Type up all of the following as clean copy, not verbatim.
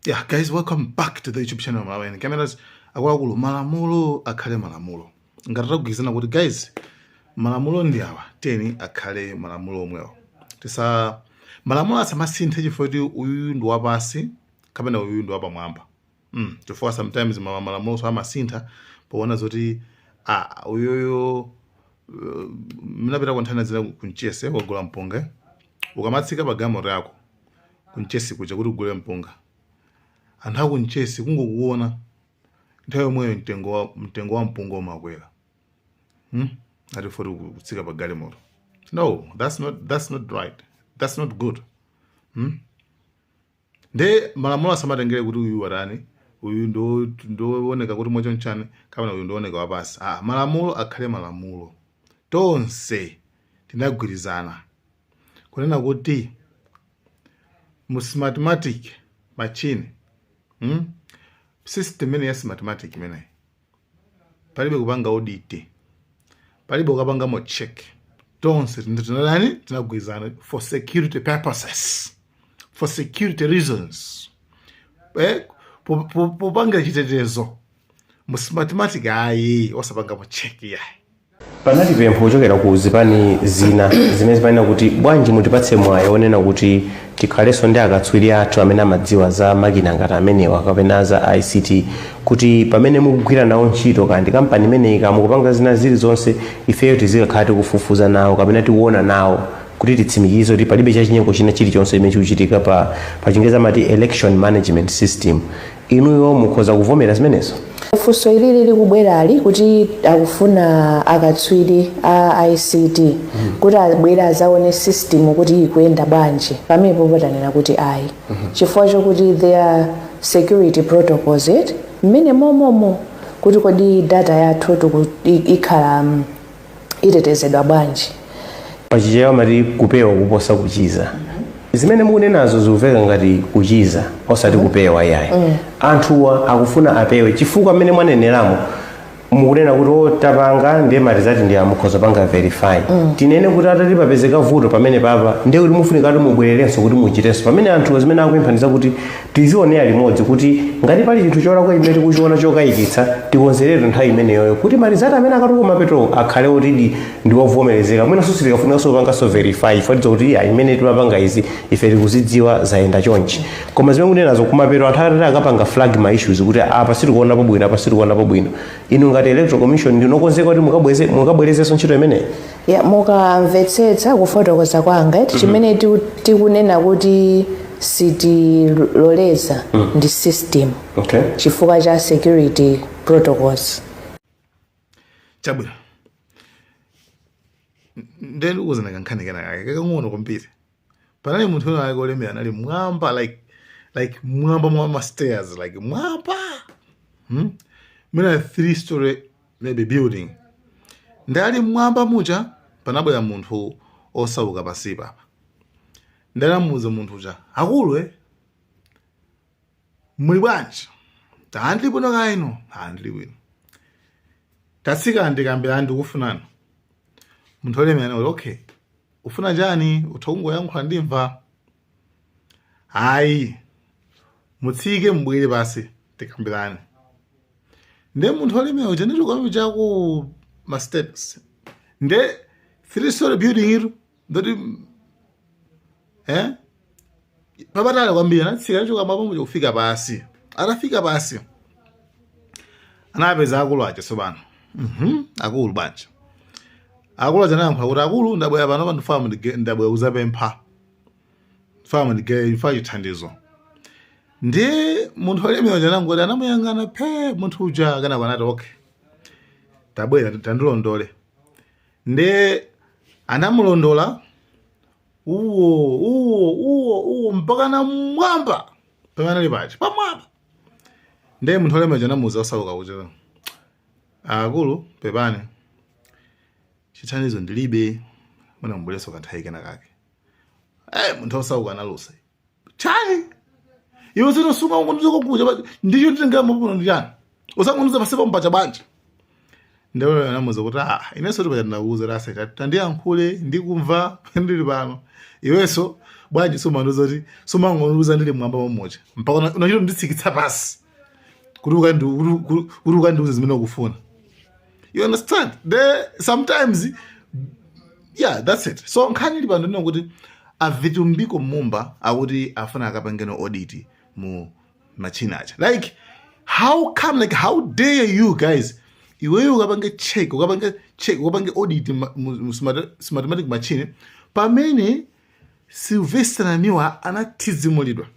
Yeah guys, welcome back to the YouTube channel Malawi Cameras. Akuluakulu, malamulo akhale malamulo. Ngati tagwirizana kuti guys, malamulo ndi awa, teni akhale malamulo omwewo. Tisa malamulo asamasinthe chifukwa kuti uyu ndi wapasi kapena uyu ndi wapamwamba. Chifukwa sometimes malamulo so amasintha poona zoti ah, uyuyu mnapita kwa nthani zina kunchese kugula mpunga. Ukamatsika pa galimoto yako kunchesi kuja kuti ugule mpunga, anthu akunchesi kungokuona nthawi yomweyo mtengo wa mpunga umakwera, Ati foti kutsika pa galimoto. No, that's not right, that's not good, Nde malamulo asamatengere kuti uyu watani, uyu ndooneka kuti mwachonchani kapena uyu ndooneka wapasi. Ah, malamulo akhale malamulo. Tonse tinagwirizana kunena kuti mu Smartmatic machine, System imene ya Smartmatic imeneyi palibe kupanga audit, palibe kukapangamo check. Tonse tinadani, tinagwirizana for security purposes, for security reasons, popangira chitetezo mu Smartmatic ayi, osapangamo check yayi. Panali pempho kuchokera ku zipani zina zimene zimanena kuti bwanji mutipatse mwayi onena kuti tikhalenso ndi akatswiri athu amene amadziwa za makina ngati amenewa kapena za ICT, kuti pamene mukugwira nawo ntchito kandi kampani imeneyi kamukupanga zina zilizonse, ifeyo tizikakhala tikufufuza nawo kapena tikuona nawo kuti titsimikize kuti palibe chachinyengo china chilichonse chimene chikuchitika pa Chingerezi amati election management system. Inuyo mukhoza kuvomera zimenezo? Funso ilili likubwerali kuti akufuna akatswiri a ICT kuti abwere azaone system kuti ikuyenda bwanji, pamenepo potanena kuti ayi, chifukwa chokuti there are security protocols it mmene momomo kuti kodi data yathu ikhala itetezedwa bwanji. Pachichewa amati kupewa kuposa kuchiza. Zimene mukunenazo zikuveka ngati kuchiza osati kupewa iyayi. Anthuwa akufuna apewe chifukwa mmene mwaneneramo mukunena kuti o tapanga ndiye matizati ndi amukhoza panga verify. Tinene kuti atati papezeka vuto pamene papa, ndiye kuti mufunika kuti mubwererenso kuti muchitenso, pamene anthuwa zimene akupempha ndi zakuti tizionera limodzi kuti ngati pali chinthu cholakwa chimene tikuchiona chokayikitsa, tikonzeretu nthawi imeneyoyo kuti malizati amene akatuluka mapeto akhale otidi ndi wovomerezeka. Mwinanso sitikafunikanso kupanganso verify fatiza kuti iya, imene timapanga izi ife tikuzidziwa, zayenda chonchi. Koma zimene mukunenazo, kumapeto anthu atati akapanga flag ma issues kuti apa sitikuonapo bwino, apa sitikuonapo bwino, inu ngati Electoral Commission ndinokonzeka kuti mukabwerezenso ntchito imeneyi? Ya, mukamvetsetsa kufotokoza kwanga iti, chimene tikunena kuti sitiloleza ndi system chifukwa cha security protocols. Chabwino, ndiye ndikuwuzani kankhani kena kake kakang'ono kwambiri. Panali munthu wina wake olemera, anali mwamba, like mwamba mwa ma stairs, like mwamba, Mina three story maybe building. Ndali mwamba muja, panabwera munthu osauka pansi papa. Ndanamuwuza munthu uja, "Akulu, muli bwanji?" "Andili bwino kaino, andili bwino." "Tatsika ndikambira, ndikufunani." Munthu olemera anati, "Okay, ufuna chani? Utha kungoyankhula, ndimva." "Hayi, mutsike mubwere pasi tikambirane." Nde munthu olemera uja ndituka chaku ma steps, nde three story building itu, ndoti papatali kwambiri. Anatsika, anachoka mapamuja kufika pasi. Atafika pasi anapeza akulu aja tsopano. "Akulu, bwanji?" Akulu aja anayankhula kuti, "Akulu, ndabwera pano pandifama, ndabwera kuzapempha fama, ndifuna chithandizo." Ndi munthu olemera uja anangoti, anamuyang'ana phe munthu uja, kenako anati, "Okay, tabwera tandilondole." Ndi anamulondola uwo uwo uwo uwo mpaka namwamba pamene anali paja pamwamba. Ndiye munthu olemera uja anamuwuza osauka kuti, "Akulu, pepani, chithandizo ndilibe, mwina mubwereso kanthawi kena kake." Munthu osauka analusa, "Chani? Iwe zino sunga kundiza kuja ndicho ndinga mapuno ndi chani? Usangundiza pasipo mpacha bwanji?" Ndipo anamuuza kuti, ah, inenso tipaja ndinakuuza kuti ase tandiyankhule, ndikumva ndili pano. Iwenso bwanji sumandiuza kuti, sumangondiuza ndili mmwamba momuja mpaka unachita kunditsikitsa pasi kuti ukandiuze zimene ukufuna. You understand? The sometimes, yeah, that's it. So nkhani ili pano ndino kuti a Vitumbiko Mumba akuti afuna akapangeno audit mu machine aja. Like, how come, like, how dare you guys, iweyo ukapange check, ukapange check, ukapange audit mu Smartmatic machine pamene Sylvester Namiwa anathizimulidwa.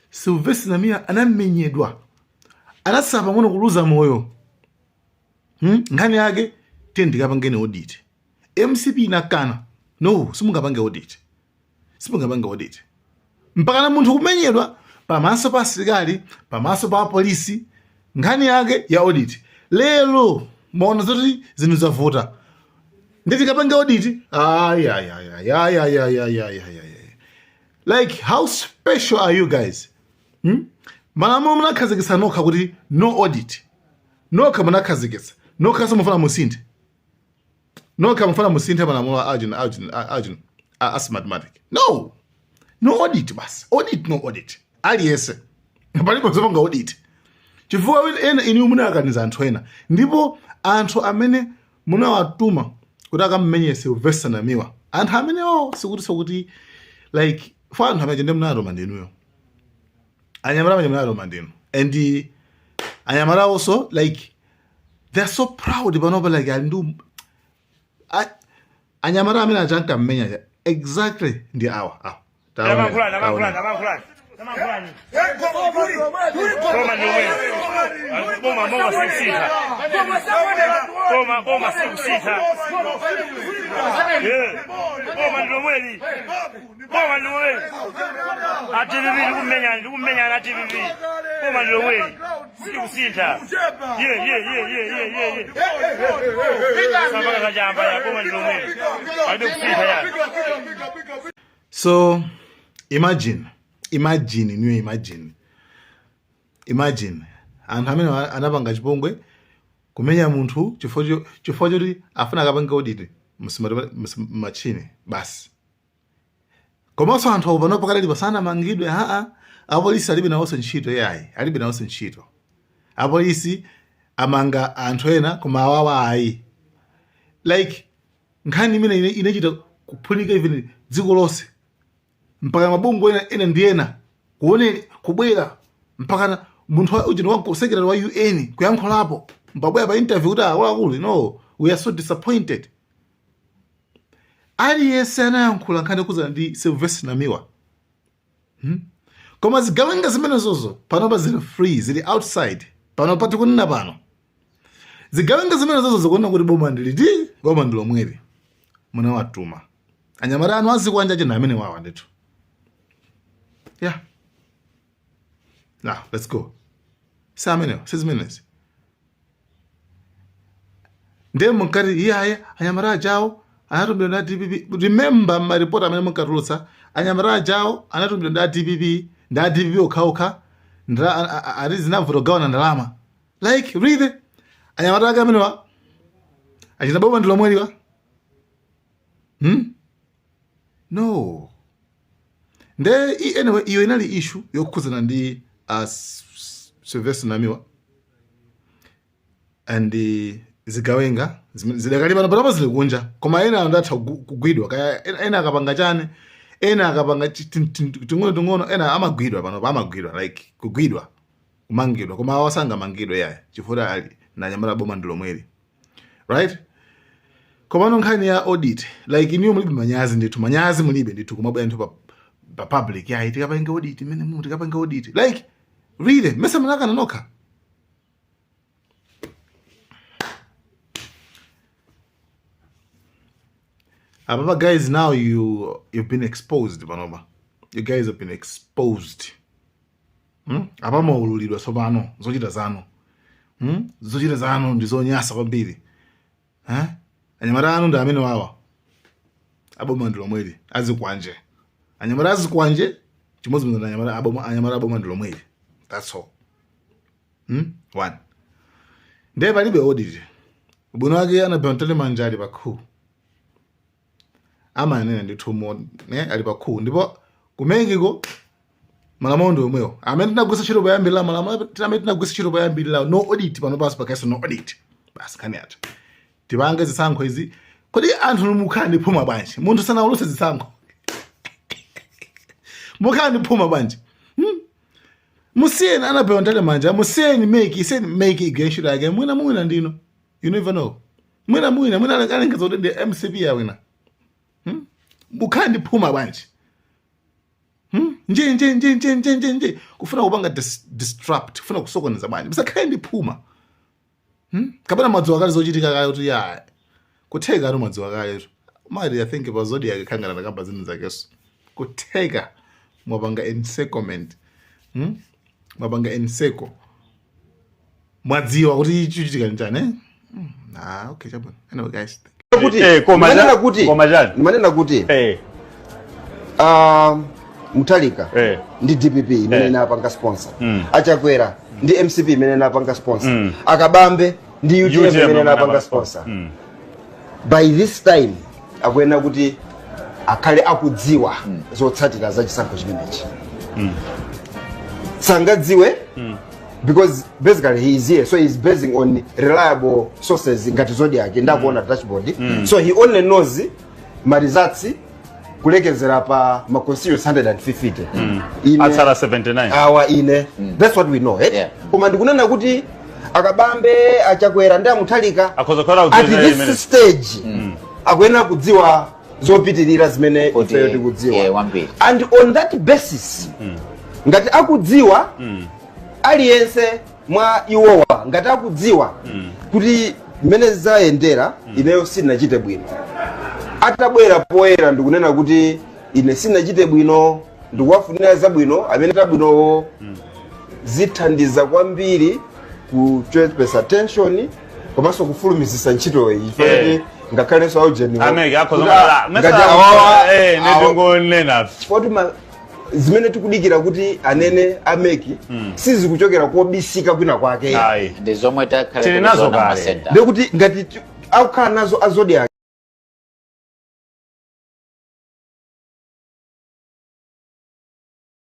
Sylvester Namiwa anamenyedwa, anatsala pang'ono kuluza moyo. Nkhani yake tiye ndikapangeni audit. MCP inakana, no, simungapange audit, simungapange audit. Mpakana munthu kumenyedwa pamaso pa asilikali, pamaso pa apolisi, nkhani yake ya audit. Lero mwaona zoti zinthu zavuta, ndi tikapange audit. Ay, ay, ay, ay, ay, ay, ay, ay, ay, ay, ay. Like, how special are you guys? Malamulo munakhazikitsa nokha kuti no audit. Nokha munakhazikitsa nokha, simufuna musinthe nokha, mufuna musinthe malamulo a Arjun, Arjun, Arjun, a Smartmatic. No, no audit basi, audit, no audit. Aliyense palibe zopanga audit chifukwa ena inu munakaniza anthu ena, ndipo anthu amene munawatuma kuti akammenye Sylvester Namiwa, anthu amenewo sikuti sokuti like for anthu amene ndi munatuma ndinuyo, anyamata amene munatuma ndinu, and anyamata also, like, they are so proud panopa, like ali ndi anyamata amene aja ankammenya exactly ndi awa awa. Taonera, Tamankhulani, taonera. tamankhulani, tamankhulani. Boma ndi lomweli. Boma, boma sikusintha. Boma, boma sikusintha. Yeah. Boma ndi lomweli. Boma ndi lomweli. A DPP tikumenyana, tikumenyana a DPP. Boma ndi lomweli. Sikusintha. Yeah. Sabaka kachamba ya boma ndi lomweli. Palibe kusintha ya. So imagine, imagine, niyo imagine, imagine anthu amene anapanga chipongwe kumenya munthu chifukwa choti afuna akapange audit machine basi. Komanso anthu awo panopo pakadali pasanamangidwe. Aa, apolisi alibe nawonso ntchito yayi, alibe nawonso ntchito. Apolisi amanga anthu ena koma awawa ayi. Like, nkhani imene inachita kuphulika even dziko lonse, mpaka mabungwe ena, ena ndi ena kuone kubwera, mpaka munthu ujeni wa secretary wa UN kuyankhulapo, mpabwera pa interview kuti akuluakulu, no, we are so disappointed. Aliyense anayankhula nkhani yokhudzana ndi Sylvester Namiwa. Koma zigawenga zimenezozo panopa zili free, zili outside panopa tikunena pano. Zigawenga zimenezozo zikuona kuti boma ndiliti, boma ndi lomweli. Munawatuma anyamata anu azikwanja chena amene wawa ndithu. Yeah, now let's go. Si amenewo, si zimenezi. Ndiye munkati iyaye anyamata ajawo anatumidwa ndi a DPP. Remember maripoti amene munkatulutsa, anyamata ajawo anatumidwa ndi a DPP, ndi a DPP okhaokha, ati zinavuta kugawana ndalama. Like, really, anyamata ake amenewa achita boma ndi lomweliwa? No. Nde anyway, iyo inali issue yokhudzana ndi Sylvester Namiwa and zigawenga zidakali pano, panopa zili kunja, koma ena andatha kugwidwa kaya ena akapanga chani, ena akapanga ting'ono ting'ono, ena amagwidwa panopa, amagwidwa, like kugwidwa, kumangidwa, koma awa sangamangidwe yayi chifukwa ali na anyamata boma ndi lomweli, right? Komano nkhani ya audit, like, iniyo mulibe manyazi ndithu, manyazi mulibe ndithu, kumabwera ndithu pa public, yayi tikapange audit imene mu tikapange audit. Like, really, mese munakana nokha? Apapa guys, now you've been exposed panopa. You guys have been exposed. Apa mwaululidwa tsopano zochita zanu. Zochita zanu ndi zonyasa kwambiri. Eh? Anyamata anu ndi amene wawa aboma ndi lomweli, azikwanje, anyamata azikwanje chimodzimodzi ndi anyamata aboma, anyamata aboma ndi lomweli. That's all. One. Ndiye palibe audit. Bwino wake Annabel Mtalimanja ali pa coup, amanena ndithu mo ne ali pa coup. Ndipo ku MEC ko malamulo ndi omwewo amene tinagwisa ntchito poyambirira, malamulo amene tinagwisa ntchito poyambirira, no audit. Pano pasi pakaiso no audit, basi, nkhani yathu tipange zisankho izi. Kodi anthu mukhala ndi phuma bwanji? Munthu sanauluse zisankho, mukhala ndi phuma bwanji? Musiyeni Annabel Mtalimanja, musiyeni MEC, isiyeni MEC igwire ntchito yake. Mwina mwina ndino, you never know, mwina mwina mwina alengeza kuti ndi MCP yawina. Mukhala ndi phuma bwanji? Nje nje nje nje nje nje nje kufuna kupanga disrupt, kufuna kusokoneza bwanji? Musakhale ndi phuma. Kapena madziwa kale zochitika kale kuti ya kutheka atu madziwa kale mali. I think pa Zodiak khangana nakamba zinthu zakeso, kutheka mwapanga encirclement, Mwapanga encircle, mwadziwa kuti chichitika njani, eh? Ah, okay, chabwino. Anyway guys, kuti Koma ndimanena kuti koma chani? Ndimanena kuti Mutharika ndi DPP imene inapanga sponsor, Achakwera ndi MCP imene inapanga sponsor, Akabambe ndi UTM UTM imene imene inapanga inapanga sponsor, by this time akuyenera kuti akhale akudziwa zotsatira za chisankho chimenechi. Sangadziwe because basically he is here, so he is basing on reliable sources ngati Zodiak, ndakuona dashboard. So he only knows ma results kulekezera pa ma constituency 150. Atsala 79. Awa ine, that's what we know, eh? Yeah. Koma ndikunena kuti Akabambe, Achakwera ndi Amutharika Akhoza kukhala at kudziwa this imene. stage akuyenera kudziwa zopitirira zimene Kuti, ifeyo tikudziwa. Yeah, kwambiri. And on that basis, ngati akudziwa aliyense mwa iwowa, ngati akudziwa kuti mmene zayendera ineyo sindinachite bwino, atabwera poyera ndikunena kuti ine sindinachite bwino, ndikuwafunira zabwino amene tabwinowo, zithandiza kwambiri kuchepesa tension komanso kufulumizisa ntchitoyi, chifukwa kuti ngakhalenso aujeni A MEC akhoza ngati awawa ndingonena chifukwa kuti zimene tikudikira kuti anene a MEC sizikuchokera kobisika kwina kwake. Ayi. Ndi zomwe takhale Tili nazo kuziona kale. m'masenta. Ndekuti ngati akukhala nazo a Zodiak.